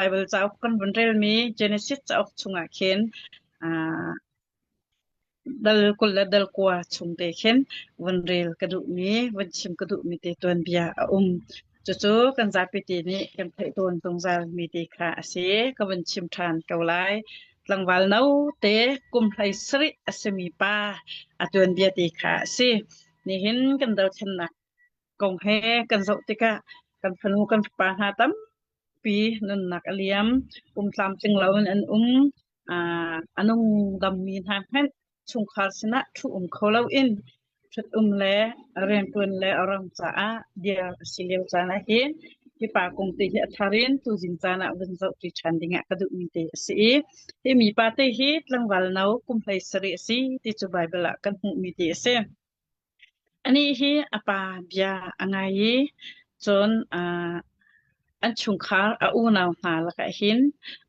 Baibal cauk kan vun relmi Genesis cauk chungah khin dal 20 le dal 9 chung te khin vun rel ka duhmi, vun chim ka duhmi te tuanbia a um. Cucu kan zapi te nih kan theih tawn zungzalmi te kha a si. Ka vun chim ṭhan ko lai. Tlangval no te kum 17 a simi pa a tuanbia te kha a si. Nihin kan dothlennak kong he kan zoh tikah kan fanu kan fapa hna tampi nunnak a liam. Pum tlamtling loin an um. A nung dammi hna hmanh chungkhar sinah ṭhu um kho loin ṭhut um le rianṭuan le a ram caah dir a si lio caan ah hin hi pa kong te hi a thar in tuzing caan ah vun zohṭi ṭhan dingah ka duhmi te a si i hi mipa te hi tlangval no kum 17 a si ti cu Baibal ah kan hmuhmi te a si. Anih hi a pa bia a ngai i cun an chungkhar a unau hna lakah hin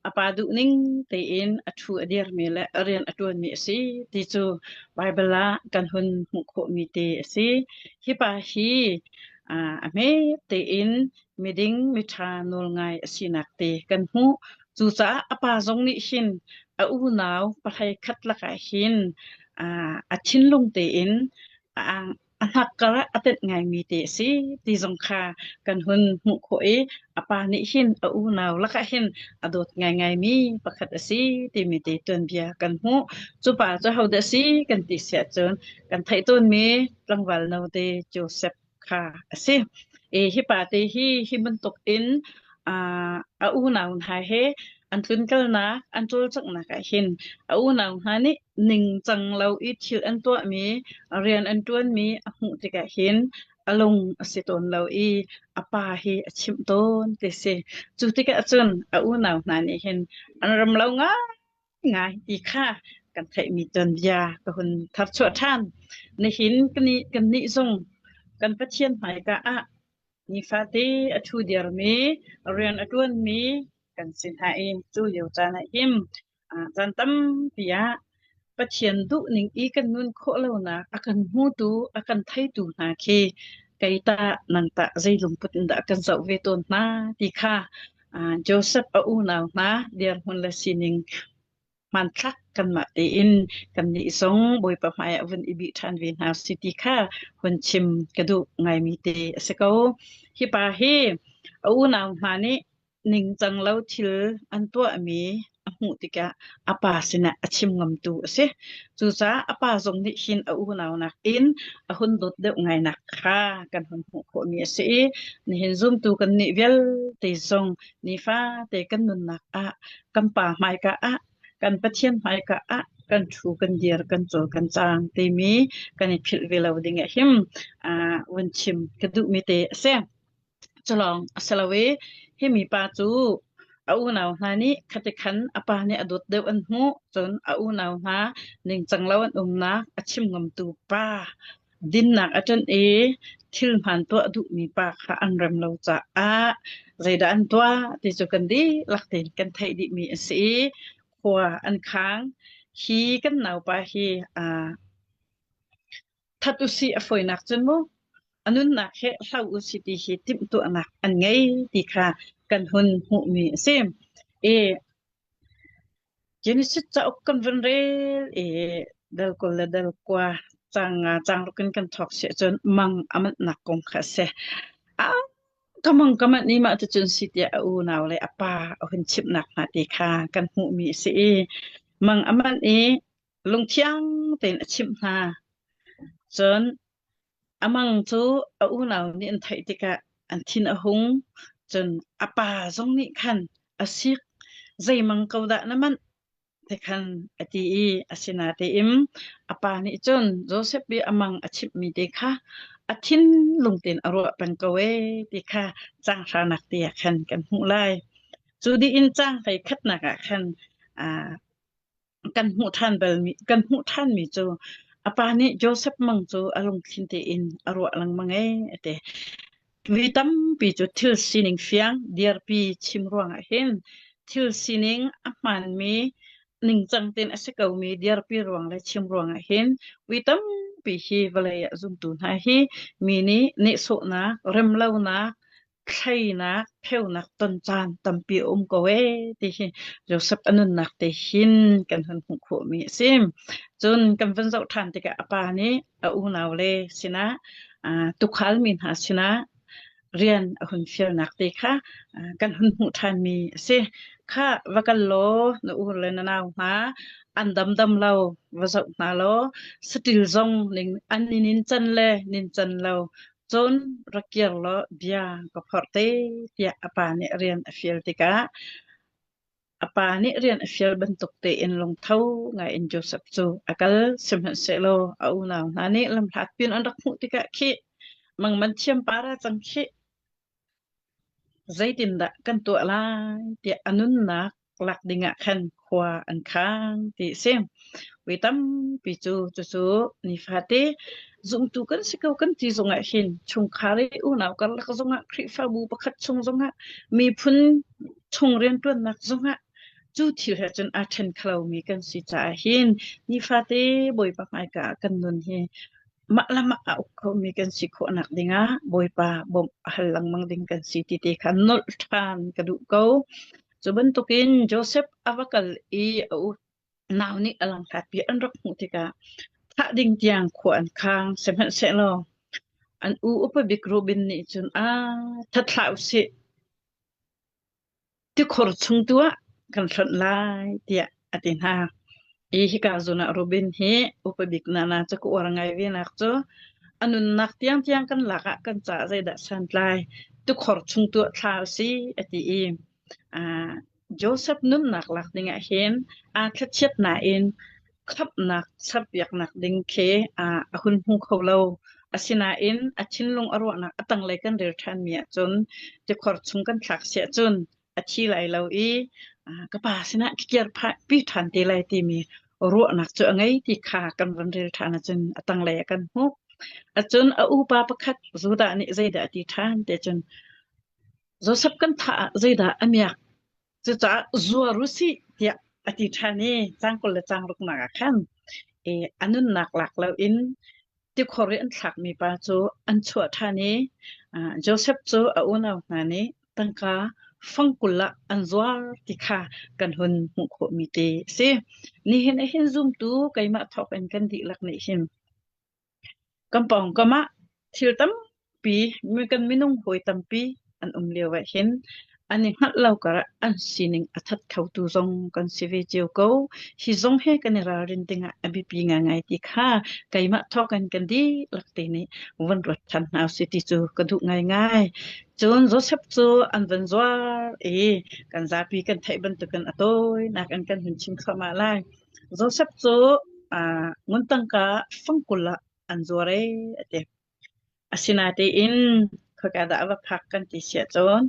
a pa duhning tein a ṭhu a dirmi le a rian a ṭuanmi a si ti cu Baibal ah kan hun hmuh khawhmi te a si. Hi pa hi a hme tein miding miṭha nawlngai a sinak te kan hmuh. Cucaah a pa zong nih hin a unau pahlei khat lakah hin a thinlung tein a a hnakkar ah a tenh ngaimi te a si ti zong kha kan hun hmuh khawh i a pa nih hin a unau lakah hin a dawt ngaingaimi pakhat a si timi te tuanbia kan hmuh. Cu pa cu hodah a si kan ti si ahcun kan theih tawnmi tlangval note Joseph kha a si. I hi pa te hi hi bantuk in a unau hna he an tlunkalnak, an cawlcanghnak ah hin a unau hna nih ningcang lo i thil an tuahmi, rian an ṭuanmi a hmuh tikah hin a lung a si tawn lo i a pa hi a chimh tawn ti si. Cu tikah cun a unau hna nih hin an rem lo ngaingai ti kha kan theihmi tuanbia ka hun tharchuah ṭhan. Nihin kannih zong kan Pathian hmaika ah Nifate a ṭhu dirmi, rian a ṭuanmi kan si hna i cu lio caan ah hin caan tampi ah Pathian duhning i kan nun khawh lonak a kan hmutu, a kan theitu hna khi kei tah nang tah zei lungput in dah kan zoh ve tawn hna ti kha Joseph a unau hna dirhmun le sining hmanthlak kanmah tein kannih zong Bawipa hmaiah vun i bih ṭhan ve hna si ti kha hun chim ka duh ngaimi te a si ko. Hi pa hi a unau hna nih ningcang lo thil an tuahmi a hmuh tikah a pa sinah a chim ngamtu a si. Cucaah a pa zong nih hin a unau nakin a hun dawt deuh ngainak kha kan hun hmuh khawhmi a si i nihin zumtu kannih vialte zong nifate kan nunnak ah kan Pa hmaika ah kan Pathian hmaika ah kan ṭhu kan dir kan cawl kan caang timi kan i philh ve lo ding ah him vun chim ka duhmi te a si. Culawng a si lo i hi mipa cu a unau hna nih khati khan a pa nih a dawt deuh an hmuh cun a unau hna ningcang lo an umnak a chim ngamtu pa Dinnak a ṭanh i thil hmaan tuah duhmi pa kha an rem lo caah zeidah an tuah ti cu kan dihlak tein kan theih dihmi a si i khua an khang. Hi kan naupa hi aa that usih a fawinak cun mu a nunnak he hlo usih ti hi timhtuahnak an ngei ti kha kan hun hmuhmi a si. I Genesis cauk kan vun rel i dal 20 le dal 9 caang nga caang ruk in kan thawk si ahcun mang a manhnak kong kha a si. Ah, ka mang ka manh i mah cucun si tiah a unau le a pa a hun chimhnak hna ti kha kan hmuhmi a si i mang a manh i lungthiang tein a chimh hna. Cun A mang cu a unau nih an theih tikah an thin a hung. Cun a pa zong nih khan a sik. Zeimang ko dah na manh? ti khan a ti i asinain a pa nih cun Josef i a mang a chimhmi te kha a thinlung tein a ruah peng ko ee ti kha caang hranak te ah khan kan hmuh lai. Cu dih in caang hleikhatnak ah khan kan hmuh ṭhan balmi kan hmuh ṭhanmi cu a pa nih Joseph mang cu a lungthin tein a ruah lengmang ee a ti. Mi tampi cu thil sining fiang dirpi chim ruangah hin thil sining a hmaanmi ningcang tein a si komi dirpi ruang le chim ruangah hin ui tampi hi vawlei ah zumtu hna hi mi nih nehsawhnak, remlonak. Thleinak, pheunak ton caan tampi a um ko ee ti hi Joseph a nunnak te hin kan hun hmuh khawhmi a si. Cun kan vun zoh ṭhan tikah a pa nih a unaule sinah tuukhal mi hna sinah rian a hun fialnak te kha kan hun hmuh ṭhanmi a si. Khah va kal law na u le na nau hna an dam dam lo va zoh hna law saṭil zong ning an nin in can le nin can lo Cun rak kir law bia ka phorh te tiah a pa nih rian a fial tikah a pa nih rian a fial bantuk tein lungtho ngaiin Josef cu a kal. Sihmanhsehlaw a unau hna nih lamhlat piin an rak hmuh tikah khih mangman thiam para cang khih Zeitindah kan tuah lai tiah a nunnak lak dingah khan khua an khang ti a si. Voi tampi cu cucu nifate zumtu kan si ko kan ti zongah hin chungkhar i unau karlak zongah Khrihfabu pakhat chung zongah miphun chung rianṭuannak zongah cu thil he cun aa ṭhen kho lomi kan si caah hin nifate Bawipa hmaika ah kan nun hi mah le mah a uk khomi kan si khawhnak dingah Bawipa bawmh a hal lengmang ding kan si ti te kha nolh ṭhan ka duh ko. Cu bantukin Joseph a va kal i a u nau nih a langhlatpi an rak hmuh tikah thah ding tiang khua an khang. Sihmanhsehlaw an u upa bik Reuben nih cun, "Aa, that hlah u sih. Tikhor chung tu ah kan hlonh lai tiah a ti hna. I hika zawn ah Robin hi upa bik nana cu ka uar ngai ve nak cu a nunnak tiangtiang kan lak ah kan caah zeidah santlai tikhor chung tu ah thla a si a ti i uh, Joseph nunnak lak ding ah hin aa thlachiat nain khamhnak serpiaknak ding khi a hun hmu kho lo. Asinain a thinlung a ruahnak a tanglei kan rel ṭhanmi ahcun tikhor chung kan thlak siah cun a thi lai lo i ka pa sinah ka kir pi ṭhan te lai timi ruahnak cu a ngei ti kha kan van rel ṭhan ahcun a tanglei ah kan hmuh. Acun a upa pakhat Judah nih zeidah a ti ṭhan te cun Joseph kan thah ah zeidah a miak Cucaah zuar u sih tiah a ti ṭhan i caang 20 le caang ruknak ah khan i a nunnak lak loin tikhor i an thlakmi pa cu an chuah ṭhan i Joseph cu a unau hna nih tangka fang 20 ah an zuar ti kha kan hun hmuh khawhmi te a si. Nihin ah hin zumtu keimah thawk in kan dihlak nih hin Kan pawngkam ah thil tampi kan minung hawi tampi an um lio ah hin an i hngalh lo karah an sining a that khotu zong kan si ve cio ko. Hi zong he kan i ralrin dingah a biapi ngaingai ti kha keimah thawk in kan dihlak te nih van ruat ṭhan hna usih ti cu ka duh ngaingai. Cun Joseph cu an van zuar i kan zapi kan theih bantukin a tawinak in kan hun chim thluahmah lai. Joseph cu ngun tangka fang 20 ah an zuar ee a ti. Asinain khoika dah a va phak kan ti siah cun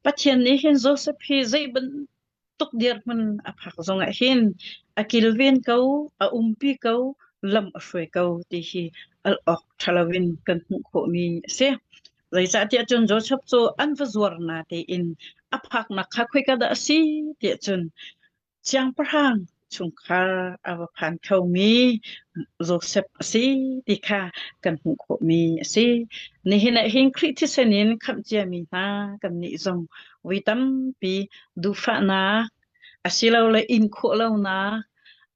Pathian nih hin Joseph hi zei bantuk dirhmun a phak zongah hin a kilven ko, a umpi ko, lam a hruai ko ti hi al awk ṭha loin kan hmuh khawhmi a si. Zeicahtiah cun Joseph cu an va zuar na tein a phaknak kha khoika dah a si tiah cun Siangpahrang chungkhar a va phan khomi Joseph a si ti kha kan hmuh khawhmi a si. Nihin ah hin Khrih thisen in khamh ciami hna kannih zong voi tampi duhfahnak asilole inn khawh lonak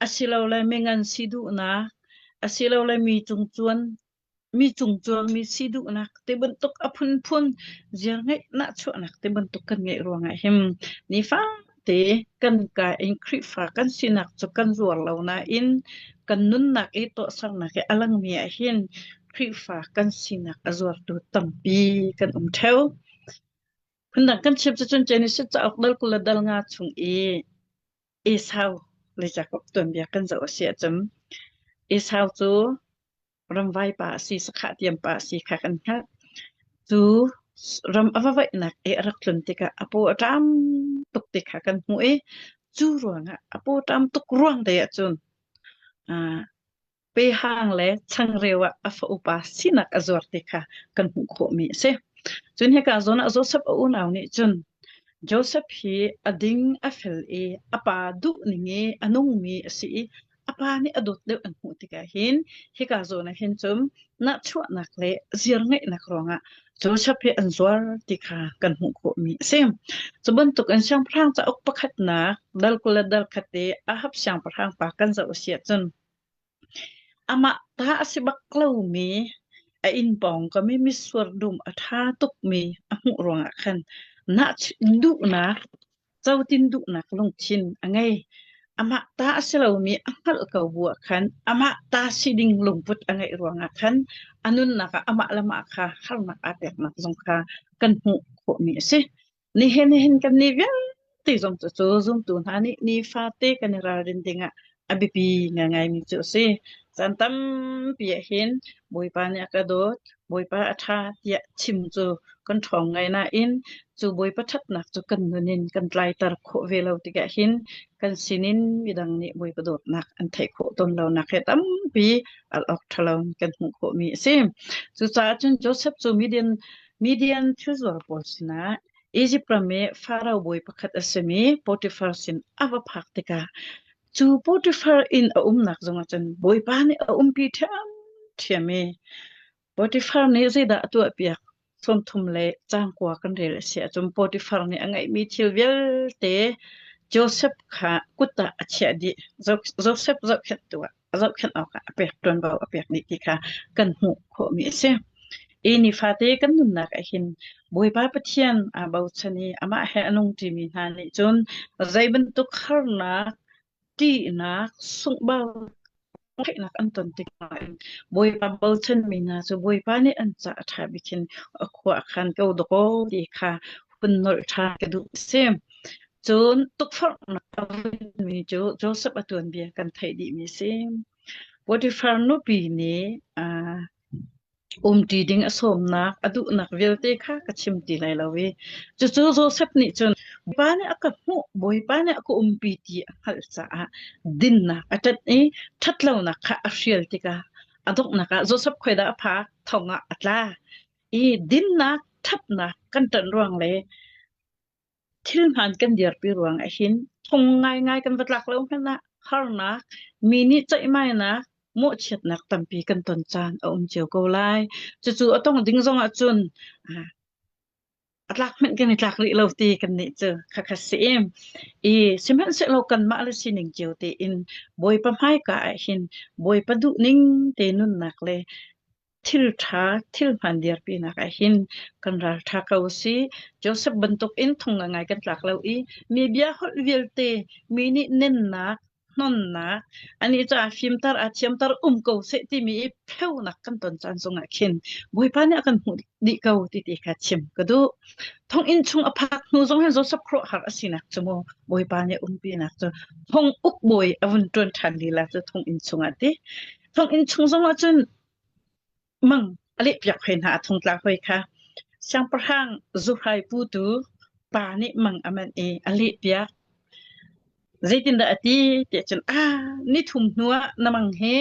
asilole mingan si duhnak asilole mi cungcuan Mi cungcuangmi si duhnak ti bantuk a phunphun ziarngeih nahchuahnak ti bantuk kan ngeih ruangah hin nifate kan ka in Khrihfa kan sinak cu kan zuar lo nain kan nunnak i tuahsernak i a langmi ah hin Khrihfa kan sinak a zuartu tampi kan um ṭheo. Phundang kan chim cucun Genesis cauk dal 20 le dal nga chung i Esau le Jakob tuanbia kan zoh a si ahcun Esau cu ramvai pa a si, sakhah tiam pa a si kha kan hngalh. Cu ram a va vaihnak i a rak tlun tikah a paw a ṭam tuk ti kha kan hmuh i cu ruangah a paw ṭam tuk ruang te ahcun pehang le changreu ah a fa upa sinak a zuar ti kha kan hmuh khawhmi a si. Cun hika zawn ah Joseph a unau nih cun Joseph hi a ding a fel i a pa duh ning i a nungmi a si i A pa nih a dawt deuh an hmuh tikah hin hika zawn ah hin cun nahchuahnak le ziarngeihnak ruangah Joseph hi an zuar ti kha kan hmuh khawhmi a si. Cu bantukin siangpahrang cauk pakhatnak dal 20 le dal khat i Ahab siangpahrang pa kan zoh a si ahcun amah ta a si bak lomi a inn pawngkam i mitsur dum a ṭha tukmi a hmuh ruangah khan nah duhnak cotin duhnak lungthin a ngei. Amah ta a si lomi a hngalh ko bu ah khan amah ta si ding lungput a ngeih ruangah khan a nunnak ah amah le mah kha harnak aa peknak zong kha kan hmuh khawhmi a si. Nihin nihin kan nih vialte zong cu cu zumtu hna nih nifate kan i ralrin dingah a biapi ngaingaimi cu a si. Caan tampi ah hin Bawipa nih a ka dawt, Bawipa a ṭha tiah chim cu kan ṭhawng ngai nain cu Bawipa ṭhatnak cu kan nun in kan tlaiter khawh ve lo tikah hin kan sinin midang nih Bawipa dawtnak an theih khawh tawn lonak he tampi al awk ṭhalo in kan hmuh khawhmi a si. Cucaah cun Joseph cu Midian Midian thilzuar pawl sinah Izipt ram i Faro bawi pakhat a simi Potifar sin a va phak tikah cu Potifar inn a umnak zongah cun Bawipa nih a umpi ṭhiamṭhiam i Potifar nih zeidah a tuahpiak? 30 le caang kua kan rel a si ahcun Potifar nih a ngeihmi thil vialte Josef kha kut ah a chiah dih. Josef zohkhenhtu ah a zohkhenh awkah a pek ṭuanvo a pek dih ti kha kan hmuh khawhmi a si. I nifate kan nunnak ah hin Bawipa Pathian aa bochan i amah he a nung ṭimi hna nih cun zei bantuk harnak, ṭihnak, sunghbau theihnak an ton tikah Bawipa bochanmi hna cu Bawipa nih an ca a ṭha bik in a khua a khan ko dawkaw ti kha hun nolh ṭhan ka duh a si. Cun tukforhnak a vunmi cu Joseph a tuanbia kan theih dihmi a si. Potifar nupi nih uh, umṭi ding a sawmnak, a duhnak vialte kha ka chim ti lai lo i cucu Joseph nih cun Bawipa nih a ka hmuh, Bawipa nih a ka umpi ti a hngalh caah dinnak a ṭanh i ṭhatlonak kha a hrial tikah a donghnak ah Joseph khuaidah a phak thong ah a tla i dinnak, ṭhatnak kan ṭanh ruang le Thil hmaan kan dirpi ruang ahhin thong ngaingai kan va tlak lo hmanh ah harnak, mi nih ceihmainak, mawhchiatnak tampi kan ton caan a um cio ko lai. Cucu a tong ding zong ahcun a tlak hmanh kan i tlak rih lo ti kan nih cu khakha si. I sihmanhsehlaw kanmah le sining cio tein Bawipa hmaika ahhin Bawipa duhning te nunnak le Thil ṭha, thil hmaan dirpinak ah hin kan ralṭha ko a si. Joseph bantuk in thong ngai kan tlak lo i mi bia holh vialte mi nih nennak, hnonnak, anih cu aa fimter, aa thiamter um ko seh timi i pheunak kan ton caan zongah khin Bawipa nih a kan hmuh dih ko ti ti kha chim ka duh. Thonginn chung a phak hnu zong hin Joseph khuaruahhar a sinak cu mu Bawipa nih umpinak cu thong uk bawi a vun ṭuan ṭhan lila cu thonginn chungah ti. Thonginn chung zongah cun Mang a lehpiak hoi hna a thongtla hoi kha. Siangpahrang zuhrai putu pa nih mang a manh i a lehpiak. Zeitindah a ti tiah cun, ah nithum hnu ah na mang hi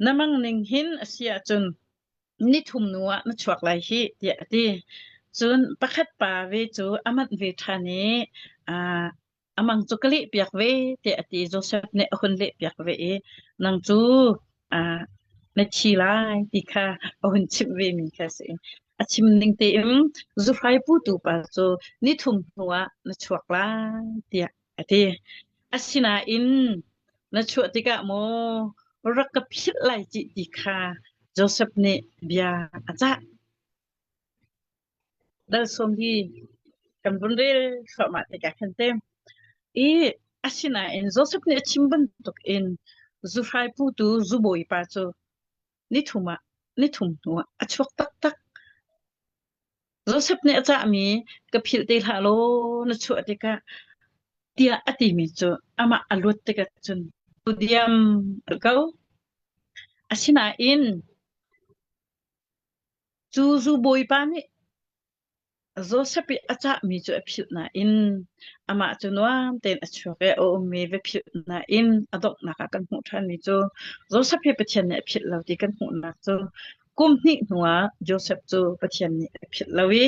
na mang ning hin a si ahcun nithum hnu ah na chuak lai hih tiah a ti. Cun pakhat pa ve cu a manh ve ṭhan i ah A mang cu ka lehpiak ve tiah a ti. Joseph nih a hun lehpiak ve i nang cu ah na thi lai ti kha a hun chimh vemi kha a si. A chim ning tein zuhrai putu pa cu nithum hnuah na chuak lai tiah a ti. Asinain na chuah tikah maw rak ka philh lai cih ti kha Joseph nih bia a cah. Dal sawm hi kan vun rel thluahmah tikah khan te i asinain Joseph nih a chim bantuk in zuhrai putu zubawi pa cu nithum ah nithum hnu ah a chuak taktak. Joseph nih a cahmi ka philh te hlah law na chuah tikah tiah a timi cu amah a luat tikah cun diam ko. Asinain Cu zubawipa nih Josef i a cahmi cu a philh nain amah cu nuam tein a chuak i a ummi va philh nain a donghnak ah kan hmuh ṭhanmi cu Josef hi Pathian nih a philh lo ti kan hmuhnak cu kum hnih hnuah Josef cu Pathian nih a philh lo i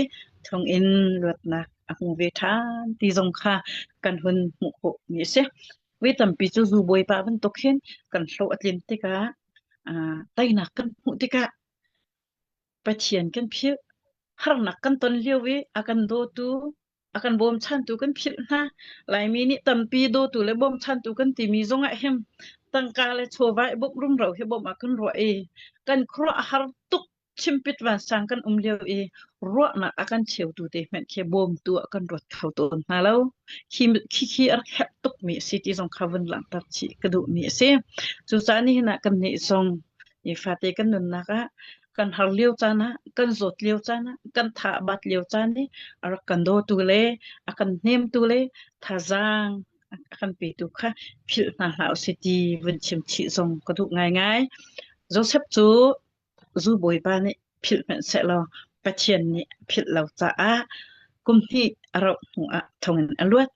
thonginn luatnak a hmu ve ṭhan ti zong kha kan hun hmuh khawhmi a si. Voi tampi cu zu bawipa bantuk hin kan hlawh a tlin tikah teinak kan hmuh tikah Pathian kan philh. Harnak kan ton lio i a kan dawtu, a kan bawmchantu kan philh hna. Laimi nih tampi dawtu le bawmchantu kan timi zongah hin tangka le chawva i bawmh rumro hi bawmh ah kan ruah i kan khuaruah a har tuk chimpit vansang kan um lio i ruahnak a kan cheutu te hmanh khi bawmtu ah kan ruat kho tawn hna lo. Khi khi a rak herh tukmi a si ti zong kha vun langhter chih ka duhmi a si. Cucaah nihin ah kannih zong nifate kan nunnak ah kan har lio caan ah, kan zawt lio caan ah, kan tha a bat lio caan i a rak kan dawtu le a kan hnemtu le thazaang a kan petu kha philh hna hlah usih ti vun chim chih zong ka duh ngaingai. Joseph cu zu bawipa nih philh hmanh sehlaw Pathian nih a philh lo caah kum hnih a rauh hnu ah thonginn a luat.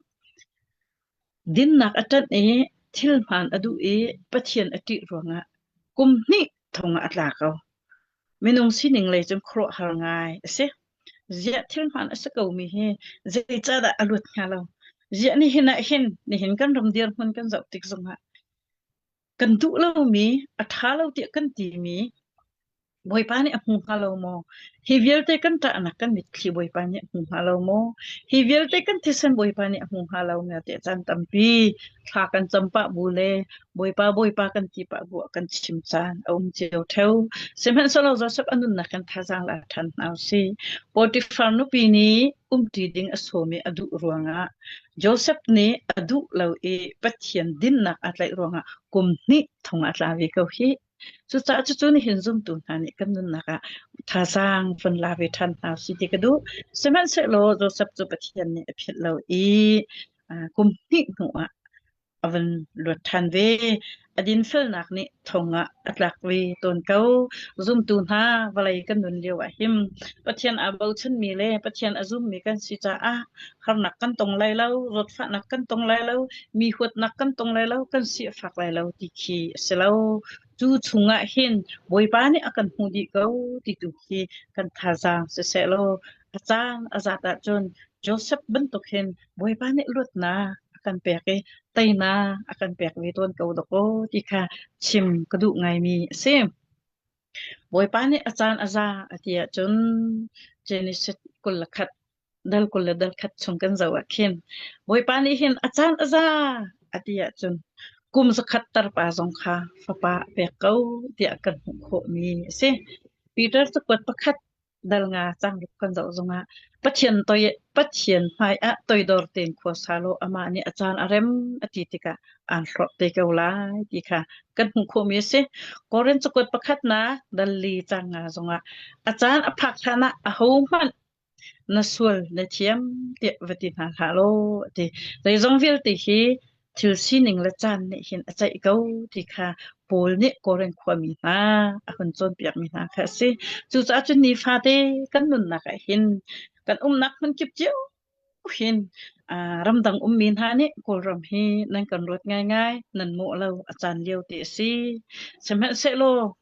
Dinnak a ṭanh i thil hmaan a duh i Pathian a ṭih ruangah kum hnih thong ah a tla ko. Minung sining lei cun khuaruahhar ngai a si. Ziah thil hmaan a si komi hi zeicahdah a luat hnga lo? Ziah nihin ah hin nihin kan ram dirhmun kan zoh tik zongah kan duh lomi, a ṭha lo tiah kan timi Bawipa nih a hmu hnga lo maw? Hi vialte kan ṭahnak kan mitthli Bawipa nih a hmu hnga lo maw? Hi vialte kan thisen Bawipa nih a hmu hnga lo maw? Tiah caan tampi thla kan cam pah bu le Bawipa Bawipa kan ti pah bu ah kan chim caan a um cio ṭheo. Sihmanhsehlaw Joseph a nunnak kan thazaang la ṭhan hna usih. Potifar nupi nih umṭi ding a sawm i a duh ruangah Joseph nih a duh lo i Pathian dinnak aa tlaih ruangah kum hnih thong a tla ve ko hih. Cucaah cucu nihin zumtu hna nih kan nunnak ah thazaang von la ve ṭhan hna usih ti ka duh. Sihmanhsehlaw Joseph cu Pathian nih a philh lo i kum hnih hnu ah a van luat ṭhan ve. A dinfelnak nih thong ah a tlak ve tawn ko. Zumtu hna vawlei kan nun lio ah hin Pathian aa bochanmi le Pathian a zummi kan si caah harnak kan tong lai lo, zawtfahnak kan tong lai lo, mi huatnak kan tong lai lo, kan si a fak lai lo ti khi a si lo. Cu chungah hin Bawipa nih a kan hmuh dih ko ti tu khi kan thazaang siseh law a caan a zat ahcun Joseph bantuk hin Bawipa nih luatnak a kan pek i teinak a kan pek ve tawn ko dakaw ti kha chim ka duh ngaimi a si. Bawipa nih a caan a za a ti ahcun Genesis 21 dal 20 le dal khat chung kan zoh ah khin Bawipa nih hin a caan a za a ti ahcun kum zakhat tarpa zong kha fapa a pek ko tiah kan hmuh khawhmi a si. Peter cakuat pakhat dal nga cang ruk kan zoh zongah Pathian toi Pathian hmai ah toidor tein khua sa law amah nih a caan a rem a ti tikah aan hlorh te ko lai ti kha kan hmuh khawhmi a si. Korin cakuat pakhatnak dal li cang nga zongah a caan a phak hlan ah ahohmanh na sual na thiam tiah va ti hna hlah law a ti. Zeizong vialte hi thil sining le caan nih hin a ceih ko ti kha Paul nih Korin khuami hna a hun cawnpiakmi hna kha a si. Cucaah cun nifate kan nunnak ah hin kan umnak hmun kip cio hin ramdang ummi hna nih Kawlram hi nan kan ruat ngaingai, nan mawh lo a caan lio te a si. Sihmanhsehlaw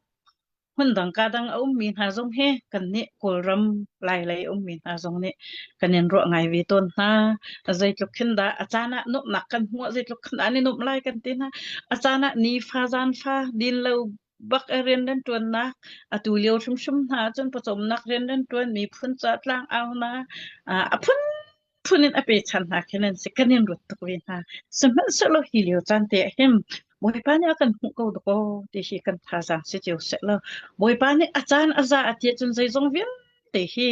hmundang kadang a ummi hna zong hi kannih Kawlram Lailei ummi hna zong nih kan in ruah ngai ve tawn hna. Zeitluk khin dah a caan ah nuamhnak kan hmuh, zeitluk khin dah an i nuamh lai kan ti hna. A caan ah nifa zaanfa din lo bak i rian nan ṭuannak, atu lio hrimhrim hna ahcun pawcawmnak rian nan ṭuan, miphun ca tlang aunak, a phunphun in a pechan hna khi nan si. Kan in ruat tuk ve hna. Sihmanhsehlaw hi lio caan te ah hin Bawipa nih a kan hmuh ko dakaw ti hi kan thazaang si cio seh law Bawipa nih a caan a za a ti ahcun zeizong vialte hi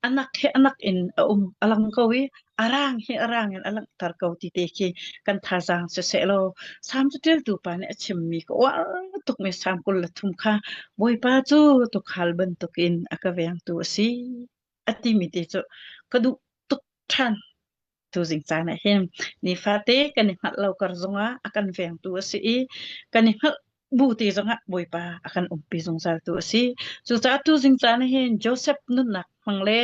anak he anak in a um a lang ko i a rang hi a rang in a langhter ko ti te khi kan thazaang si seh law Salm caṭialtu pa nih a chimmi ka uar tukmi Salm 23 kha Bawipa cu tuukhal bantukin a ka vengtu a si a timi te cu ka duh tuk ṭhan. Tuzing caan ah hin nifate kan i hngalh lo kar zongah a kan vengtu a si i kan i hngalh bu te zongah Bawipa a kan umpi zungzaltu a si. Cucaah tuzing caan ah hin Joseph nunnak hmang le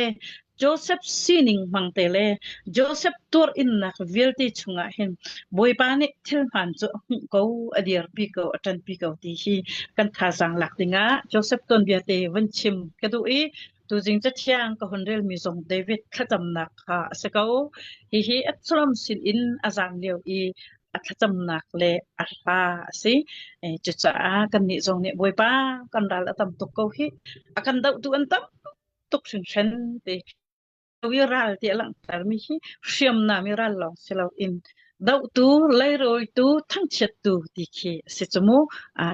Joseph sining hmang te le Joseph tuar-innak vialte chungah hin Bawipa nih thil hmaan cu a hmuh ko, a dirpi ko, a ṭanpi ko ti hi kan thazaang lak dingah Joseph tuanbia te van chim ka duh i Tuzing cathiang ka hun relmi zong David thlacamnak kha a si ko. Hihi Absalom sinin a zaam lio i A thlacamnak le a hla a si. Cucaah kannih zong nih Bawipa kan ral a tam tuk ko hih. A kan dohtu an tam tuk hringhran ti. I ral ti a langhtermi hi hriamnam i ral lawng si loin dohtu, leirawitu, thangchiattu ti khi a si cu mu.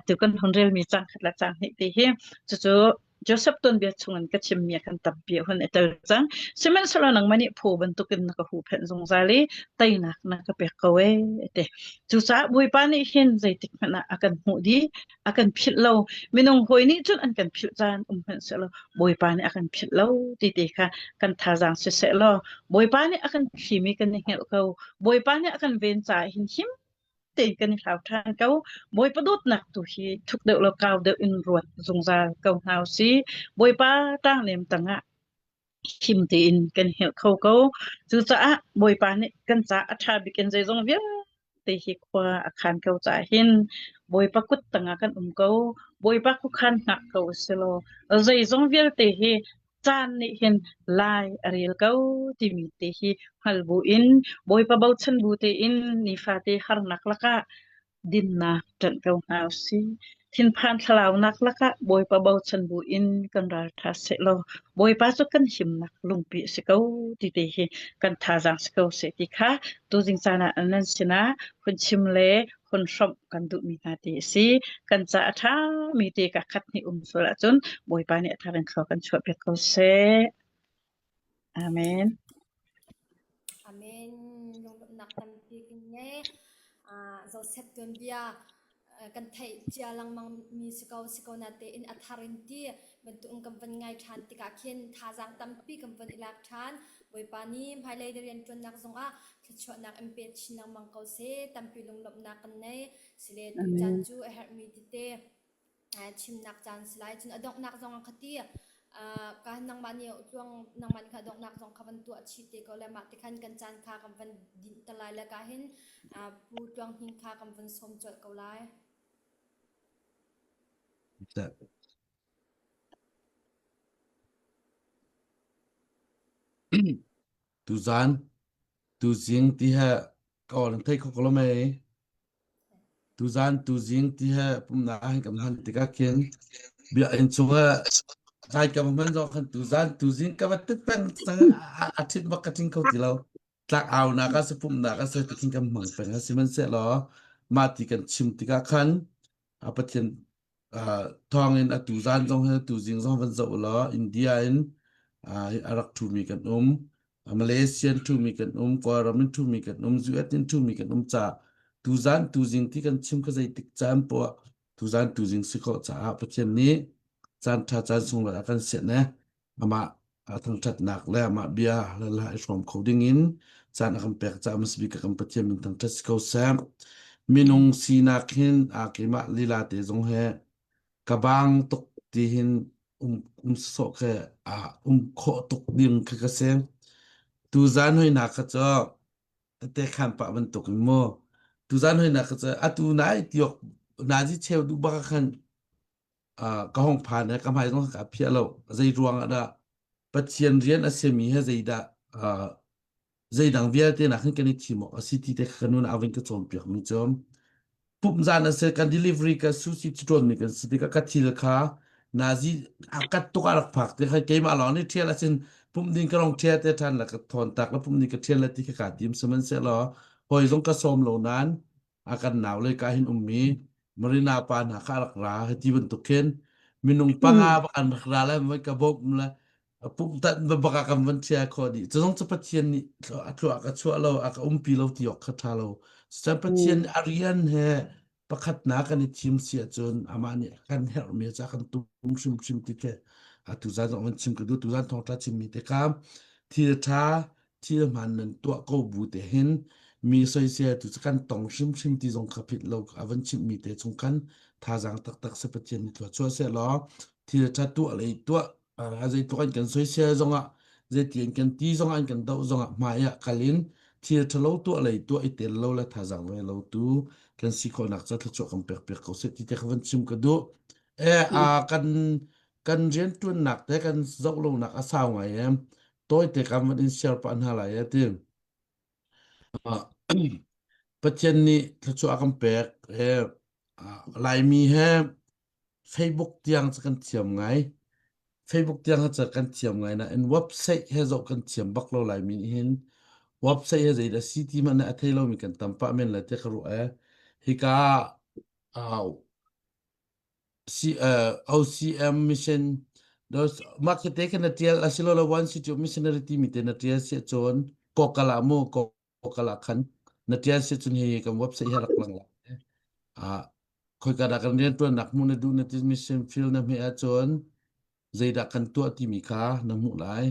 Tu kan hun relmi caang khat le caang hnih ti hi cucu Joseph tuanbia chungin ka chimmi ah khan tampi a hun i tel cang. Sihmanhsehlaw nangmah nih phaw bantukin na ka huhphenh zungzal i teinak na ka pek ko ee ti. Cucaah Bawipa nih hin zeitik hmanh ah a kan hmuh dih, a kan philh lo. Minung hawi nih cun an kan philh caan um hmanh sehlaw Bawipa nih a kan philh lo ti te kha kan thazaang siseh law Bawipa nih a kan thim i kan i hngelh ko. Bawipa nih a kan ven caah hin him tein kan i hlau ṭhan ko. Bawipa dawtnak tu hi thuk deuh lo kau deuh in ruat zungzal ko hna usih. Bawipa ṭangnem tangah him tein kan helh kho ko. Cucaah Bawipa nih kan caah a ṭha bik in zeizong vialte hi khua a khan ko caah hin Bawipa kut tangah kan um ko. Bawipa khuakhan hngak ko usilaw zeizong vialte hi caan nih hin lai a rel ko timi te hi hngal buin Bawipa bochan bu tein nifate harnak lakah dinnak ṭanh ko hna usih. Thinphan thlalaunak lakah Bawipa bochan buin kan ralṭha sehlaw Bawipa cu kan himnak lungpi a si ko ti te hi kan thazaang si ko seh ti kha tuzing caan ah nan sinah hun chim le hun hrawmh kan duhmi hna ti a si. Kan ca a ṭhami te ka khat hnih um sual ahcun Bawipa nih a thar in thlua kan chuahpiak ko seh. Amen. Amen. Lunglawmhnak tampi kan ngei. Uh, Joseph tuanbia kan theih cia lengmang mi si ko si ko na tein a thar in ti bantuk kan van ngai ṭhan tikah khin thazaang tampi kan van i lak ṭhan. Bawipa nih hmailei na rianṭuannak zongah thluachuahnak in pe chin lengmang ko seh. Tampi lunglawmhnak kan nei. Sile tu caan cu a herhmi tete chimnak caan si lai. Cun a donghnak zong ah khati ka nangmah nih tluang nangmah nih kha donghnak zong kha van tuah chih te ko le mah ti khan kan caan kha kan van dinh te lai le ka hin Pu Tluang Hning kha kan van sawm colh ko lai. Tuzan, tuzing ti he ka aw nan thei kho ko lo mei? Tuzan, tuzing ti he pumnak ah hin kan hman tikah khin biakinn chungah zai ka va hman zong khan tuzan, tuzing ka va tit peng cang a ṭhit bak ka ṭhing kho ti lo. Tlak aunak ah si pumhnak ah si ti khin kan hmang peng. Sihmanhsehlaw mah ti kan chim tikah khan a Pathian thawngin atu zan zong hi tu zing zong van zoh law India in a rak ṭhumi kan um Malaysian ṭhumi kan um Kawlram in ṭhumi kan um US in ṭhumi kan um caah tuzan tuzing ti kan chim kha zeitik caan poah tuzan tuzing si khawh caah Pathian nih caan ṭha caan sunglawi a kan sianh eh amah thangṭhatnak le amah bia le la i hrawm kho ding in caan a kan pek caah masbik kan Pathian min thangṭhat si ko seh. Minung sinak hin a keimah lila te zong he ka bang tuk ti hin um um sawh ke a um khawh tuk ding kha ka si. Tuzan hoina kha cu te khan pah bantuk in mu. Tuzan hoina kha cu atu nai tiok nazi cheu du baka khan ka hong phan he ka hmai zong ka phiah lo zei ruang ah dah Pathian rian a simi he zeidah zeidang vialte nak hin kan i thim awk a si ti te kha kan nun ah vin ka cawnpiak mi cu pumh zan a si kan delivery ka sushi ṭuan mi kan si tikah ka thil kha nazi a kat tuk a rak phak te kha keimah lawng nih ṭhial asin pumh ding ka rong ṭhial te ṭhan la ka thawn tak la pumh ding ka ṭhial la ti kha ka tim sihmanhsehlaw hawi zong ka sawm lo nain a kan nau le ka hin ummi Marina pa hna kha a rak ra hiti bantuk khin minung panga bak an rak ra le voi ka bawmh le pumh tan bak ah kan van ṭhia khawh dih cu zong cu Pathian nih a thluah ka chuah lo a ka umpi lo ti awk kha ṭha lo cucan Pathian a rian he pakhatnak kan i thim si ahcun amah nih kan herhmi ca kan tum hrimhrim ti khi atu zan zong van chim ka duh tuzan thawngṭha chimmi te kha thil ṭha thil hmaan nan tuah ko bu te hin mi soisel tu cu kan tong hrimhrim ti zong kha phit lo a van chimhmi te chung khan thazaang taktak se Pathian nih thlua chuah seh law thil ṭha tuah lei tuah a zeitluk an kan soisel zongah zeiti an kan ti zongah an kan doh zongah hmai ah kal in thil ṭhalo tuah lei tuah i tel lo le thazaang ve lo tu kan si khawhnak ca thluachuah kan pek piak ko seh ti te kha van chim ka duh e a kan kan rianṭuannak te kan zoh lonak a sau ngai em tawite kan van in share pah hna lai e ti. Pathian nih thluachuah a kan pek. Laimi he Facebook tiang cu kan thiam ngai. Facebook tiang cu kan thiam ngai nain website he zoh kan thiam bak lo Laimi nih hin. Website he zeidah si ti hmanh a thei lomi kan tam pah men lai tiah ka ruah ee. Hika ah C, OCM mission those mah khi te khin na tial asilole one city of missionary timi te na tial si ahcun kokal ah mu kokal ah khan na tial si ahcun hi kan website hi rak lang lai. Ah khoika dah kan riantuannak hmuh na duh na ti mission field na hmeh ahcun zeidah kan tuah timi kha na hmuh lai.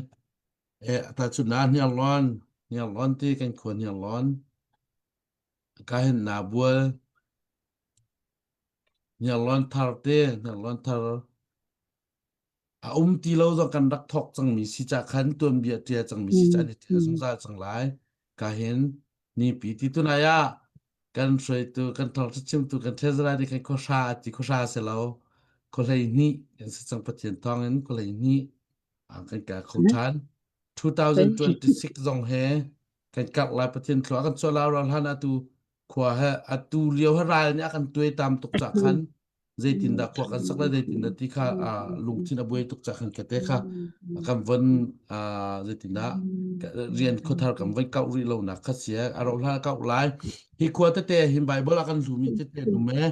Eh tahchun ah Hniarlawn Hniarlawn ti kan khua Hniarlawn ka hin na bual Hniarlawn thar te Hniarlawn thar a um ti lo zong kan rak thawk cangmi si ca khan tuanbia ṭial cangmi si ca an i ṭial zungzal cang lai. Ka hin nipi ti tunai ah kan hruaitu kan thawngṭha chimtu kan treasurer nih khan khuahra a ti khuahra si lo khuahlei hnih kan si cang Pathian thawng in khuahlei hnih kan kal kho ṭhan. 2026 zong he kan karh lai Pathian thlua kan chuah lai ral hlan atu khua he atu lio he ral nih a kan tuaitam tuk cah khan zeitindah khua kan sak lai zeitindah ti kha lungthin a buai tuk cah khan kate kha kan von zeitindah rian khuathar kan von kauh rih lo nak kha sia a ro hla kauh lai hi khua tete hin bible a kan hlumi tete num e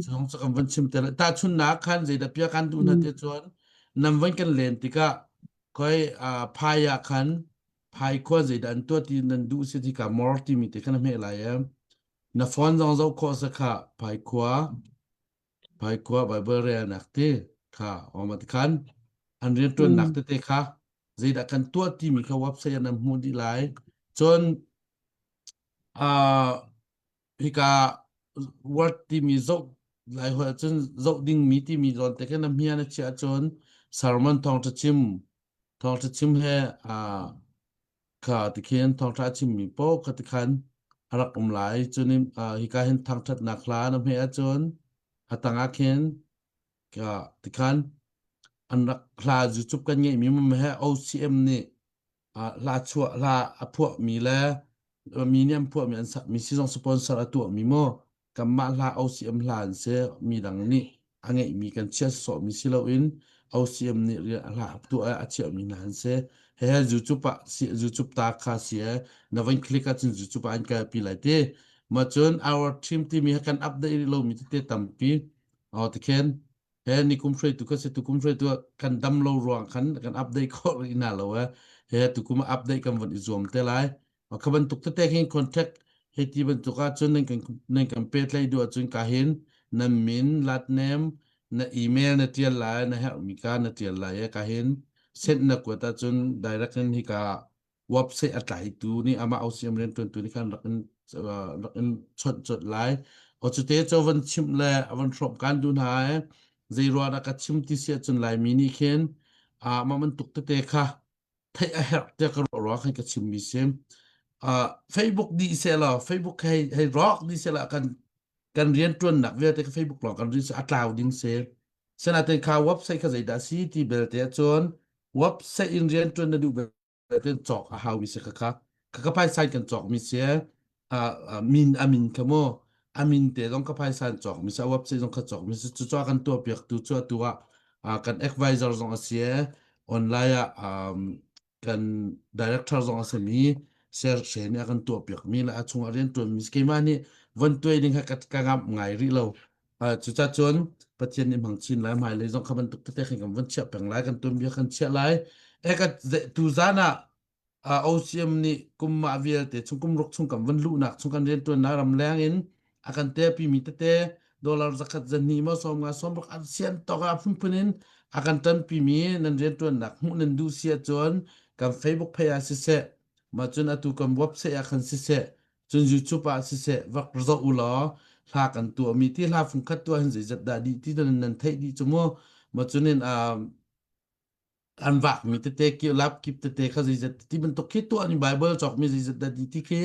song sa kan von chim te ta chun na khan zeidah pia kan du na te chuan nam von kan len tikah khoi phai ah khan phai khua zeidah an tuah ti nan duh si ti ka mor timi te khan hme lai em na phone zong zoh khawh sa kha phai khua phai khua bible rel nak ti kha oma ti khan an rian tuan nak tete kha zeidah kan tuah timi kha website an hmuh dih lai cun uh, hika word timi zoh lai holh cun zoh ding mi timi zawn te khan na hmia na chiah cun sermon thawngtha chim thawngtha chim he uh, kha tikhin thawngtha a chimmi paoh kha tikhan a rak um lai cun hika hin thangthatnak hla na hmeh ahcun a tangah khin ka tikhan an rak hla YouTube kan ngeihmi mam he OCM nih hla chuah hla a phuahmi le mi nih an phuahmi an sakmi si zong sponsor a tuahmi maw kanmah hla OCM hla an si mi dang nih a ngeihmi kan chiah sawhmi si loin OCM nih rian a hla tuah a chiahmi hna an si he he YouTube ah si YouTube ta kha si e na van click ahcun YouTube ah an kalpi lai ti ma cun our team timi he kan update rih lomi tete tampi o tikhen he nikum hruaitu kha si tukum hruaitu kan dam lo ruang khan kan update khawh rih na lo e he tukum update kan von i zuam te lai kha bantuk tete khin contact hei ti bantuk ahcun nan kan nan kan pehtlaih duh ahcun ka hin nan min lat name na email na tial lai na herhmi ka na tial lai e ka hin send na kuat ahcun direct in hika website a tlaitu nih amah OCM riantuantu nih khan rak in rak in chawnh chawt lai o cute cho van chimh le van hrawm kan du hna e zei ruah dah ka chim ti si ahcun laimi nih khin a mah bantuk tete kha theih a herh tiah ka ruah ruah khan ka chimmi si. Uh, Facebook dih seh law Facebook hei hei rock dih seh la kan kan riantuannak vialte ka Facebook lawng kan rin a tlau ding si. Sinain kha website kha zeidah si ti belte ahcun website in riantuan na duh belte cawk a haumi si kha kha ka phaisa in kan cawkmi si uh, min a min kha mu a min te zong ka phaisa in cawkmi si a website zong kha cawkmi si cu kan tuah piak tu cu atu ah uh, kan advisor zong a si online ah um, kan director zong a simi ser she nih a kan tuah piak mi le a chungah rian tuan mi keimah nih von tuai ding kha ka ngamh ngai rih lo cucacun Pathian nih hmang chin lai hmailei zong kha bantuk tete khin kan von chiah peng lai kan tuanbia kan chiah lai e ka tu zan ah OCM nih kum mah vialte chung kum ruk chung kan van luhnak chung kan riantuannak ramleng in a kan tepi mi tete dollar zakhat zahnih maw 50 60 an sian tawk ah phunphun in a kan ṭanpi mi nan riantuannak hmuh nan duh si ahcun kan Facebook page ah siseh mah cun atu kan website ah khan siseh cun YouTube ah siseh vak zoh u law hla kan tuah mi ti hla fungkhat tuah hin zeizat dah dih ti nan nan theih dih cu mu mah cun in an vakmi tete ki lap kip tete kha zeizat ti bantuk khi tuah ni Bible cawkmi zeizat dah di ti khi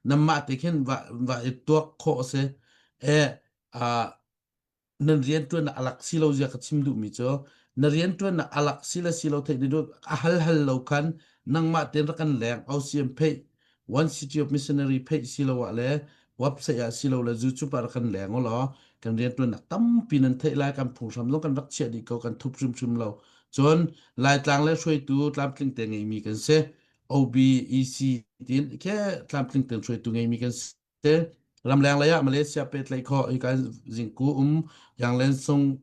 namah te khin va va i tuak khawh a si e a nan rian tuan alak si lo zia ka chim duh mi cu na rian tuan na alak si le si lo theih ni a hal hal lo khan nangmah ten rak kan leng OCM pheih One City of Missionary pheih si lo ah le Website ah silole YouTube ah rak kan leng ulaw kan rianṭuannak tampi nan theih lai. Kan phunghram zong kan rak chiah dih ko, kan thup hrimhrim lo. Cun Laitlang le hruaitu tlamtling te ngeimi kan si. OB, EC tiin khe tlamtling tein hruaitu ngeimi kan si. Ramleng lei ah Malaysia pehtlaih khawh hika zingku um Yanglen sung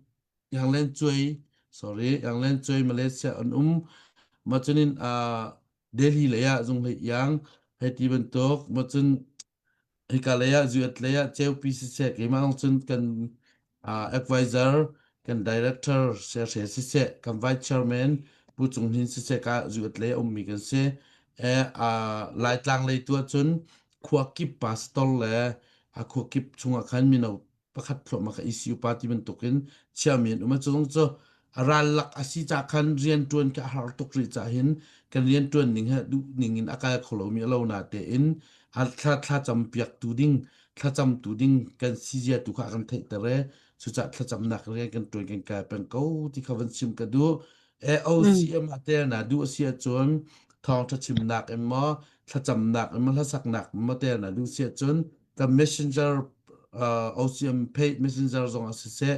Yanglen Cuai sorry Yanglen Cuai Malaysia an um ma cunin uh, Delhi lei ah zunghlei yang hei ti bantuk ma cun hika lei ah zuat lei ah ceupi siseh keimah zong cun kan uh, advisor kan director sehre siseh kan vice chairman Pu Cung Hnin siseh ka zuat lei a ummi kan si e uh, Laitlang lei tu ahcun khua kip pastor le a khua kip chungah khan mino pakhat thluahmah kha ECU party bantukin chiami an um. Cu zong cu a ral lak a si ca khan rianṭuan kha a har tuk rih cah hin kan rianṭuan ning he duh ning in a kal kho lomi a lo na tein a thla thlacam piaktu ding thlacamtu ding kan si zia tu kha a kan theihter e cucah thlacamnak rian kan ṭuan kan kai peng ko ti kha van chim ka duh. AOCM a tel na duh a si ahcun thawngṭha chimnak in maw thlacamnak in maw hlasaknak in maw tel na duh si ahcun kan messenger uh, OCM page messenger zong ah siseh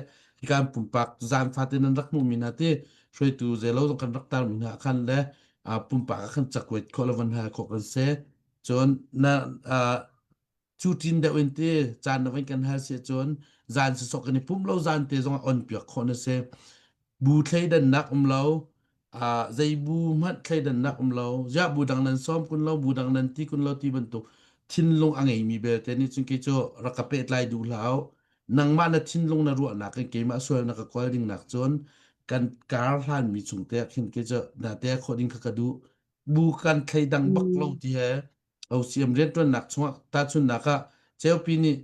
kan pumpak zan fatin nan rak hmuhmi hna ti hruaitu zelo zong kan rak tarmi hna khan le uh, pumpak ah khan cakuat khawh le van hal khawh kan si cun na uh, cu tin deuh in ti caan na van kan hal si cun zan sisok kan i pum lo zan te zong ah on piak khawh na si Bu thleidannak um lo, uh, zei bu hmanh thleidannak um lo, ziah bu dang nan sawm kun lo, bu dang nan ti kun lo ti bantuk thinlung a ngeimi belte nih cun kei cu rak ka pehtlai duh hlah. Nangmah na thinlung na ruahnak in keimah sual na ka kawl ding nak cun kan kar hlanmi chung te ah khin kei cu na te khawh ding kha ka duh. Bu kan thleidang bak lo ti he OCM rianṭuannak chungah tahchunhnak ah Ceupi nih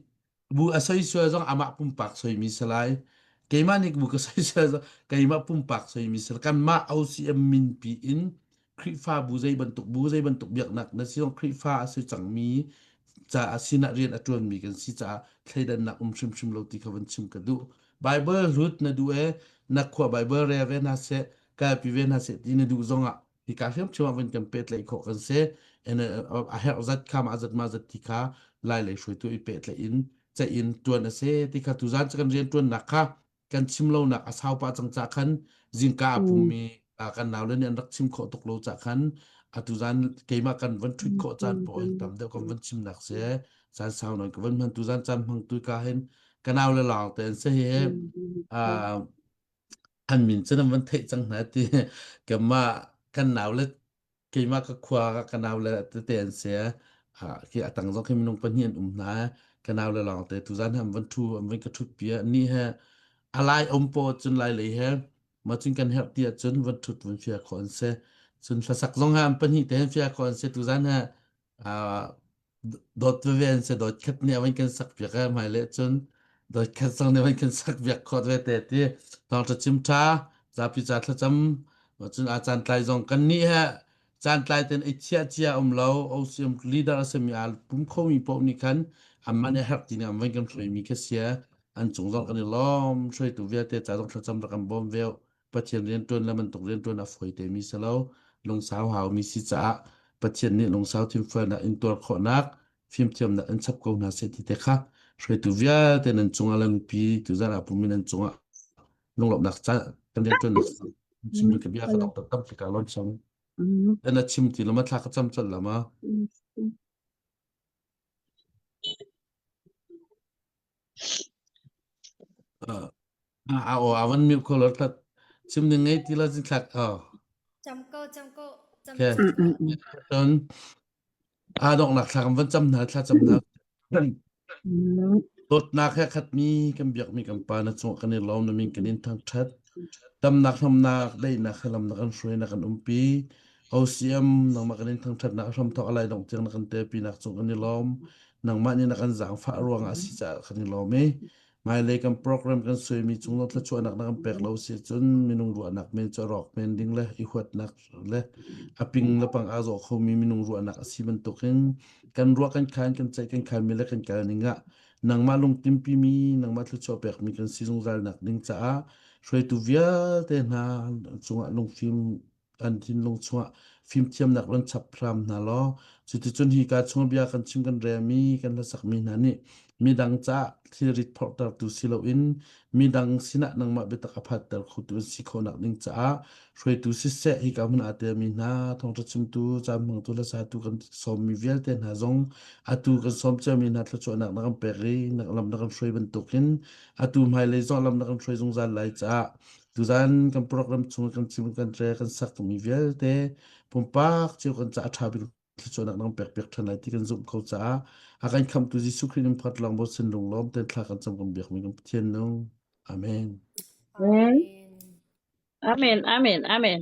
bu a soisual zong amah pumpak soimi si lai. Keimah nih bu ka soisual zong keimah pumpak soimi si lai. Kanmah OCM minpi in Khrihfabu zei bantuk bu zei bantuk biaknak na si zong Khrihfa a si cangmi caah sinah rian a ṭuanmi kan si caah thleidannak um hrimhrim lo ti kha van chim ka duh. Bible hlut na duh e na khua Bible rel ve hna seh kalpi ve hna seh ti na duh zongah hika hriamhriam ah van kan pehtlaih khawh kan si a herh zat kha ma zat ma zat ti kha lai lei hruaitu i pehtlaih in ceih in tuan a si ti kha tuzan cu kan rian tuannak kha kan chim lonak a sau pah cang ca khan zingka a pummi kan naule nih an rak chim khawh tuk lo ca khan atu zan keimah kan van ṭhut khawh caan paoh hin tam deuh kan van chimnak si caan sau nawn ka van hman tuzan caan hmang tu ka hin ka naule lawng te an si hi An min cu nan van theih cang hna ti keimah kan naule keimah ka khua ka naule tete an si. Ah, khi a tang zong khi minung pahnih an um hna. Ka naule lawng te tuzan he an van ṭhu an van ka ṭhut pi. Ni he a lai um paw cun lai lei he ma cun kan herh ti ahcun van ṭhut van fia khawh an si. Cun hlasak zong he an pahnih te hin fia khawh an si. Tuzan he ah dawt veve an si dawt khat nih a van kan sak piak e hmai le cun dawt khat zong nih van kan sak piak khawt ve te ti thawngṭha chim ṭha zapi ca thlacam cun a caan tlai zong kan nih he caan tlai ten i thiah cia um lo OCM leader a simi aa pum khomi paoh nih khan amah nih herh ti nih an van kan hruaimi kha sia an cung zong kan i lawm hruaitu vialte ca zong thlacam rak kan bawm ve Pathian rianṭuan le bantuk rianṭuan a fawi temi si lo. Lungsau haumi si caah Pathian nih lungsau thinfualnak in tuar khawhnak, fimthiamnak in chap ko hna seh ti te kha hruaitu vialte nan cungah le mipi tuzan ah pumi nan cungah lunglawmhnak ca kan rianṭuannak chimmi ka bia ka dok tam ka lon chang. Na chim ti lama thla ka cam colh lama. A aw a van mute ko lo thlat chim ding ngei ti lo cin thlak oh Cam ko cam ko cam okay cam ko. cun a donghnak thla kan van cam hna thla cam hna dawtnak he khatmi kan biakmi kan pa na cung kan i lawm na min kan in thangthat damnak hlamnak daihnak he lam na kan hruai na kan umpi OCM nangmah kan in thangthatnak hram thawk alai dong tiang na kan telpi nak cung kan i lawm nangmah nih na kan zaangfah ruangah a si caah kan i lawm i Hmailei kan program kan suaimi cung zong thluachuahnak na kan pek lo si cun minung ruahnak men cu a rawk men ding le i huatnak le a ping le pang aa zawh khomi minung ruahnak a si bantukin kan ruah kan khan kan ceih kan khanmi le kan kal ning ah nangmah lungtimpimi nangmah thluachuah pekmi kan si zungzal nak ding caah hruaitu vialte hna cungah lungfim. An thinlung chungah fimthiamnak run chap hram hna law cuticun hi ka chung bia kan chim kan relmi kan hlasakmi hna nih midang caah thilrit phorhtertu si loin midang sinah nangmah biatak a phanter khotu an si khawhnak ding caah hruaitu siseh hika hmun aa telmi hna thawngṭha chimtu caan hmangtu hlasatu kan sawmmi vialte hna zong atu kan sawm ciami hna thluachuahnak na kan pek i na lam na kan hruai bantukin atu hmailei zong lam na kan hruai zungzal lai caah tuzan kan program chung kan chim kan rel kan sakmi vialte pumpak cio kan caah ṭha bik thluachuahnak na kan pek piak ṭhan lai ti kan zumh ko caah a kan khamtu Jesuh Khrih in phat lawng bochan lunglawm tein thla kan cam kan biakmi kan Pathian nung. Amen. Amen. Amen. Amen. Amen.